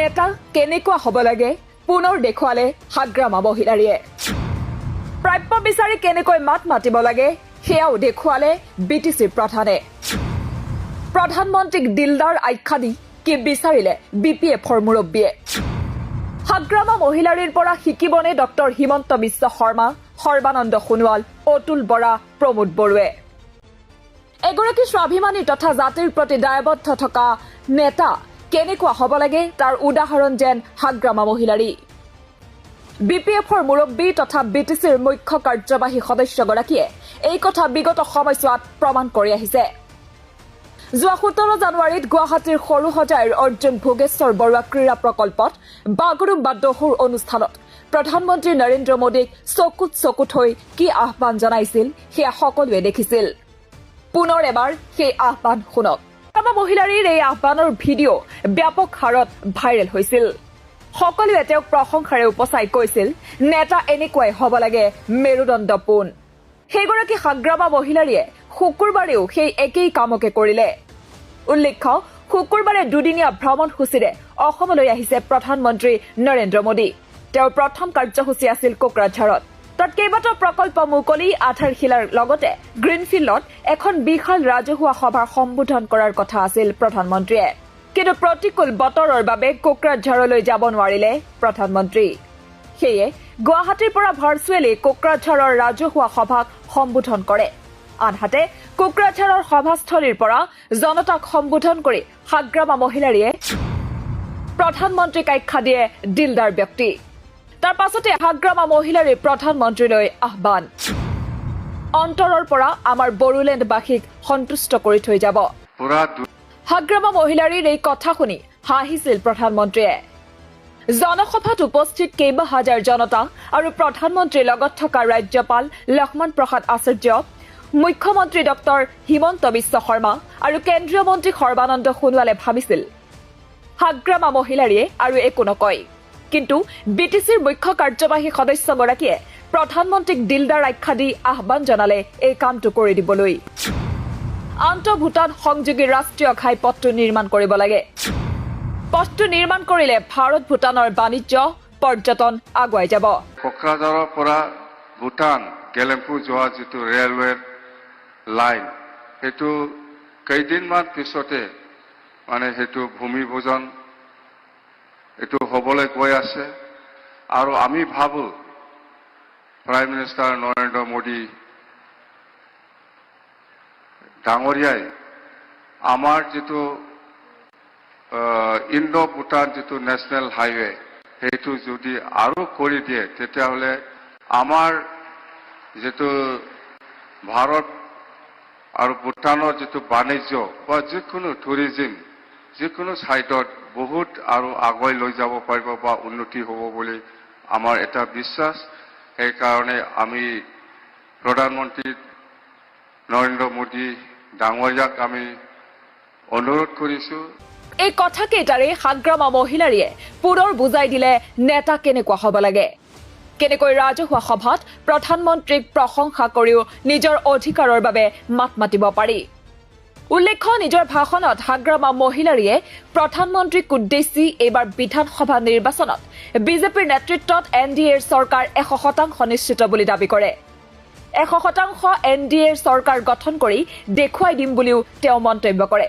নেতা কেনেকুৱা হ'ব লাগে পুনৰ দেখুৱালে হাগ্ৰামা মহিলাৰীয়ে। প্ৰাপ্য বিচাৰি কেনেকৈ মাত মাতিব লাগে সেয়াও দেখুৱালে বিটিচিৰ প্ৰধানে। প্ৰধানমন্ত্ৰীক দিলদাৰ আখ্যা দি কি বিচাৰিলে বিপিএফৰ মুৰব্বীয়ে? হাগ্ৰামা মহিলাৰীৰ পৰা শিকিবনে ডক্টৰ হিমন্ত বিশ্ব শৰ্মা, সৰ্বানন্দ সোণোৱাল, অতুল বৰা, প্ৰমোদ বড়োৱে? এগৰাকী স্বাভিমানী তথা জাতিৰ প্ৰতি দায়বদ্ধ থকা নেতা কেনেকুৱা হ'ব লাগে তাৰ উদাহৰণ যেন হাগ্ৰামা মহিলাৰী। বিপিএফৰ মুৰব্বী তথা বিটিচিৰ মুখ্য কাৰ্যবাহী সদস্যগৰাকীয়ে এই কথা বিগত সময়ছোৱাত প্ৰমাণ কৰি আহিছে। যোৱা 17 জানুৱাৰীত গুৱাহাটীৰ সৰুসজাইৰ অৰ্জুন ভোগেশ্বৰ বৰুৱা ক্ৰীড়া প্ৰকল্পত বাগৰুম্বা দহোৰ অনুষ্ঠানত প্ৰধানমন্ত্ৰী নৰেন্দ্ৰ মোদীক চকুত চকু থৈ কি আহ্বান জনাইছিল সেয়া সকলোৱে দেখিছিল। পুনৰ এবাৰ সেই আহ্বান শুনক। হাগ্ৰামা মহিলাৰীৰ এই আহ্বানৰ ভিডিঅ' ব্যাপক হাৰত ভাইৰেল হৈছিল। সকলোৱে তেওঁক প্ৰশংসাৰে উপচাই কৈছিল, নেতা এনেকুৱাই হ'ব লাগে, মেৰুদণ্ড পোন। সেইগৰাকী হাগ্ৰামা মহিলাৰীয়ে শুকুৰবাৰেও সেই একেই কামকে কৰিলে। উল্লেখ্য, শুকুৰবাৰে দুদিনীয়া ভ্ৰমণসূচীৰে অসমলৈ আহিছে প্ৰধানমন্ত্ৰী নৰেন্দ্ৰ মোদী। তেওঁৰ প্ৰথম কাৰ্যসূচী আছিল কোকৰাঝাৰত। তাত কেইবাটাও প্ৰকল্প মুকলি, আধাৰশিলাৰ লগতে গ্ৰীণফিল্ডত এখন বিশাল ৰাজহুৱা সভাৰ সম্বোধন কৰাৰ কথা আছিল প্ৰধানমন্ত্ৰীয়ে। কিন্তু প্ৰতিকূল বতৰৰ বাবে কোকৰাঝাৰলৈ যাব নোৱাৰিলে প্ৰধানমন্ত্ৰী। সেয়ে গুৱাহাটীৰ পৰা ভাৰ্চুৱেলি কোকৰাঝাৰৰ ৰাজহুৱা সভাক সম্বোধন কৰে। আনহাতে কোকৰাঝাৰৰ সভাস্থলীৰ পৰা জনতাক সম্বোধন কৰি হাগ্ৰামা মহিলাৰীয়ে প্ৰধানমন্ত্ৰীক আখ্যা দিয়ে দিলদাৰ ব্যক্তি। তাৰ পাছতে হাগ্ৰামা মহিলাৰীৰ প্ৰধানমন্ত্ৰীলৈ আহ্বান, অন্তৰৰ পৰা আমাৰ বড়োলেণ্ডবাসীক সন্তুষ্ট কৰি থৈ যাব। পুৰা হাগ্ৰামা মহিলাৰীৰ এই কথা শুনি হাঁহিছিল প্ৰধানমন্ত্ৰীয়ে। জনসভাত উপস্থিত কেইবা হাজাৰ জনতা আৰু প্ৰধানমন্ত্ৰীৰ লগত থকা ৰাজ্যপাল লক্ষ্মণ প্ৰসাদ আচাৰ্য, মুখ্যমন্ত্ৰী ডক্টৰ হিমন্ত বিশ্ব শৰ্মা আৰু কেন্দ্ৰীয় মন্ত্ৰী সৰ্বানন্দ সোণোৱালে ভাবিছিল হাগ্ৰামা মহিলাৰীয়ে আৰু একো নকয়। কিন্তু বিটিচিৰ মুখ্য কাৰ্যবাহী সদস্যগৰাকীয়ে প্ৰধানমন্ত্ৰীক দিলদাৰ আখ্যা দি আহ্বান জনালে এই কামটো কৰি দিবলৈ। আন্তঃ ভূটান সংযোগী ৰাষ্ট্ৰীয় ঘাইপথটো নিৰ্মাণ কৰিব লাগে। পথটো নিৰ্মাণ কৰিলে ভাৰত ভূটানৰ বাণিজ্য, পৰ্যটন আগুৱাই যাব। কোকৰাঝাৰৰ পৰা ভূটান গেলেম্পু যোৱা যিটো ৰেলৱে লাইন, সেইটো কেইদিনমান পিছতে মানে সেইটো ভূমি পূজন এইটো হ'বলৈ গৈ আছে। আৰু আমি ভাবোঁ প্ৰাইম মিনিষ্টাৰ নৰেন্দ্ৰ মোদী ডাঙৰীয়াই আমাৰ যিটো ইণ্ডো ভূটান যিটো নেশ্যনেল হাইৱে, সেইটো যদি আৰু কৰি দিয়ে, তেতিয়াহ'লে আমাৰ যিটো ভাৰত আৰু ভূটানৰ যিটো বাণিজ্য বা যিকোনো টুৰিজিম, যিকোনো ছাইডত বহুত আৰু আগুৱাই লৈ যাব পাৰিব বা উন্নতি হ'ব বুলি আমাৰ এটা বিশ্বাস। সেইকাৰণে আমি প্ৰধানমন্ত্ৰী নৰেন্দ্ৰ মোদী ডাঙৰীয়াক আমি অনুৰোধ কৰিছোঁ। এই কথাকেইটাৰে হাগ্ৰামা মহিলাৰীয়ে পুনৰ বুজাই দিলে নেতা কেনেকুৱা হ'ব লাগে, কেনেকৈ ৰাজহুৱা সভাত প্ৰধানমন্ত্ৰীক প্ৰশংসা কৰিও নিজৰ অধিকাৰৰ বাবে মাত মাতিব পাৰি। উল্লেখ্য, নিজৰ ভাষণত হাগ্ৰামা মহিলাৰীয়ে প্ৰধানমন্ত্ৰীক উদ্দেশ্যি এইবাৰ বিধানসভা নিৰ্বাচনত বিজেপিৰ নেতৃত্বত এনডিএৰ চৰকাৰ 100% নিশ্চিত বুলি দাবী কৰে। 100% এনডিএৰ চৰকাৰ গঠন কৰি দেখুৱাই দিম বুলিও তেওঁ মন্তব্য কৰে।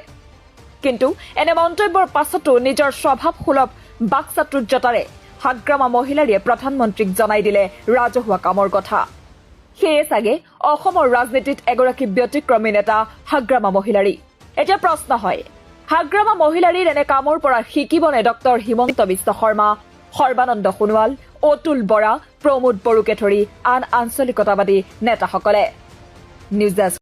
কিন্তু এনে মন্তব্যৰ পাছতো নিজৰ স্বভাৱসুলভ বাকচাতুৰ্যতাৰে হাগ্ৰামা মহিলাৰীয়ে প্ৰধানমন্ত্ৰীক জনাই দিলে ৰাজহুৱা কামৰ কথা। সেয়ে চাগে অসমৰ ৰাজনীতিত এগৰাকী ব্যতিক্ৰমী নেতা হাগ্ৰামা মহিলাৰী। এতিয়া প্ৰশ্ন হয়, হাগ্ৰামা মহিলাৰীৰ এনে কামৰ পৰা শিকিবনে ডক্টৰ হিমন্ত বিশ্ব শৰ্মা, সৰ্বানন্দ সোণোৱাল, অতুল বৰা, প্ৰমোদ বড়োকে ধৰি আন আঞ্চলিকতাবাদী নেতাসকলে? News desk.